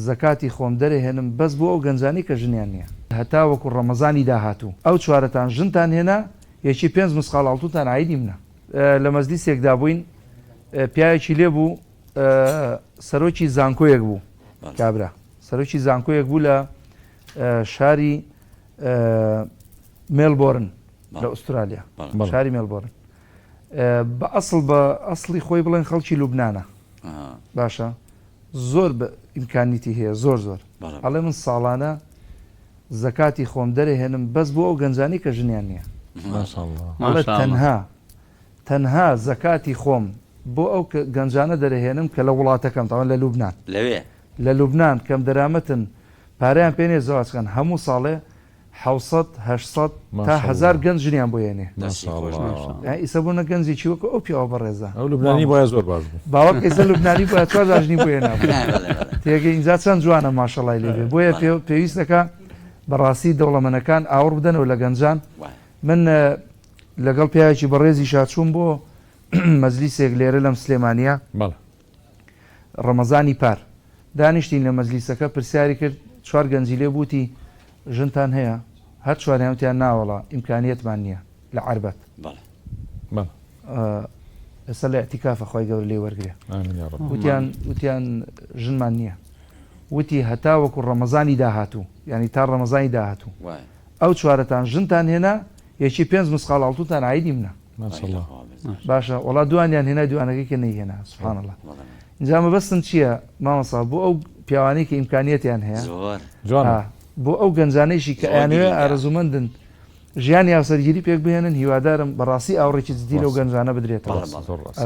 زەکاتی خۆم دەرەهێنم بەس بۆ ئەو گەنجانەی کە ژنیان نیە. هەتا وەکو ڕەمەزانی داهاتوو ئەو چوارەتان ژنتان هێنا یەکی پێنج مسقاڵ ئاڵتونتان عایدی منە. لە مەجلیسێکدا بووین پیاوێکی لێ بوو سەرۆکی زانکۆیەک بوو کابرا سەرۆکی زانکۆیەک بوو لە شاری مێلبۆرن لە ئوسترالیا شاری مێلبۆرن بە ئەسڵ بە ئەسڵی خۆی بڵێن خەڵکی لوبناە باشە زۆر بە ئیمکانیتی هەیە زۆر زۆر ئەڵێ من ساڵانە زەکاتی خۆم دەرەهێنم بەس بۆ ئەو گەنجانی کە ژنیان نییە ئەڵێ تەنها تەنها زەکاتی خۆم بۆ ئەو گەنجانە دەرەهێنم کە لە وڵاتەکەم تاوان لە لوبناان لەوێ لە لوبناان کەم دەرامەتن پارەیان پێ نیە زەواج کەن هەموو ساڵێ 700 800 تا هزار گەنج ژنیان بۆ یەنێ ئیسە بوونە گەنجێکی وەکو ئەو پیاوە بەڕێزە. ئەو لوبنانی بۆیە زۆر باش بوو. باوەڕ کە ئیسە لوبنانی بۆیە چوار جار ژنی بۆ هێنا بوو. تێگەی ئینجا چەند جوانە ماشەڵای لێ بێ. بۆیە پێویست دەکا بەڕاستی دەوڵەمەنەکان ئاوڕ بدەنەوە لە گەنجان. من لەگەڵ پیاوێکی بەڕێزیشا چووم بۆ مەجلیسێک لێرە لەم سلێمانییە. ڕەمەزانی پار دانیشتین لە مەجلیسەکە پرسیاری کرد چوار گەنجی لێ بوو وتی ژنتان هەیە؟ هەر چواریان وتیان ناوەڵا ئیمکانیەتمان نیە لە عەربەت. بەڵێ. بەڵێ. ئێستا لە ئیعتیکافە خوای گەورە لێی وەرگرێ. ئامین یا رب. وتیان وتیان ژنمان نیە. وتی هەتا وەکو ڕەمەزانی داهاتوو یانی تا ڕەمەزانی داهاتوو وایە. ئەو چوارەتان ژنتان هێنا یەکی پێنج مسقاڵ ئاڵتونتان عایدی منە. ماشاءاللە. باشە وەڵا دوانیان هێنا دوانەکەی کە نەیهێنا سبحان اللە ئینجا مەبەستم چییە مامۆستا بۆ ئەو پیاوانەی کە ئیمکانیەتیان هەیە زۆر جوانە بۆ ئەو گەنجانەیشی کە زۆر ئەیانەوێ گرینگە. ئارەزوومەندن ژیانی هاوسەرگیری پێک بهێنن هیوادارم بەڕاستی ئاوڕێکی جدی لەو ڕاستە. گەنجانە بدرێتەوە بەڵێ بەڵێ. زۆر ڕاستە.